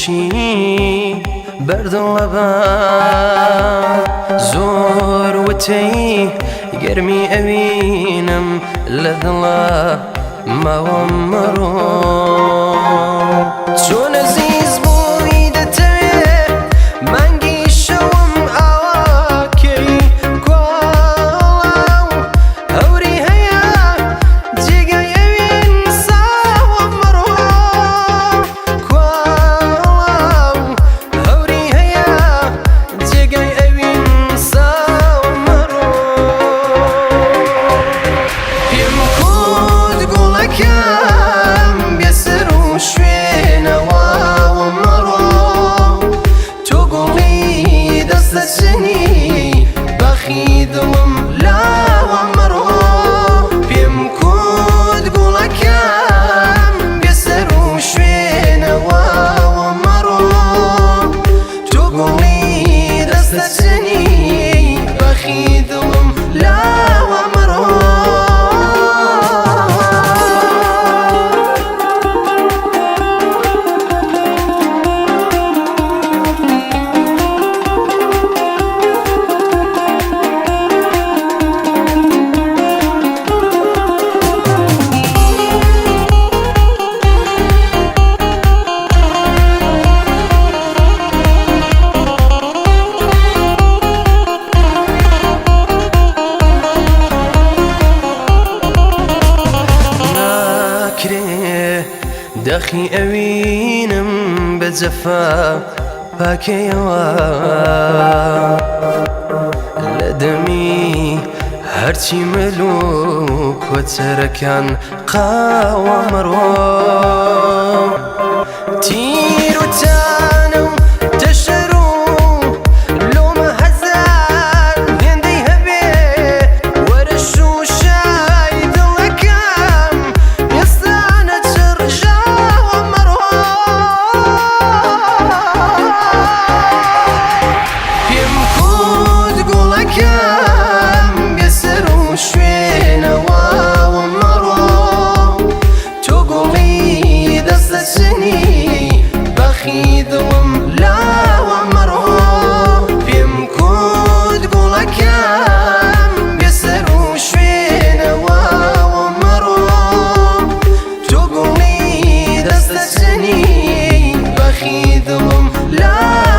کەشی بەردڵە بە زۆر وتەی گەرمی ئەوینم لە دڵە ماوەم مەڕۆ. چۆن ئەزیز بووی دەتەوێ مانگی شەوم ئاواکەی کواڵا و هەوری هەیە جێگای ئەوین ساوە مەڕۆ کواڵا و هەوری هەیە جێگای ئەوین ساوە مەڕۆ. پێم کوت گوڵەکەم بێسەر و شوێنەوە مەڕۆ تۆ گوڵی دەستەچنی باخی دڵم لاوە مەڕۆ پێم کوت گوڵەکەم بێسەر و شوێنەوە مەڕۆ تۆ گوڵی دەستەچنی باخی دڵم لاوە مەڕۆ. ناکرێ داخی ئەوینم بە جەفا پاکەیەوە لە دەمی هەرچی مەلوک کۆچەرەکان قاوە مەڕۆ تیر و تانە و تەشەر و لۆمە هەزار هێندەی هەبێ وەرە شووشای دڵەکەم ئێستا نەچڕژاوە مەڕۆ. پێم کوت گوڵەکەم بێسەر و شوێنەوە مەڕۆ تۆ گوڵی دەستەچنی باخی دڵم لاوە مەڕۆ پێم کوت گوڵەکەم بێسەر و شوێنەوە مەڕۆ تۆ گوڵی دەستەچنی باخی دڵم لاوە.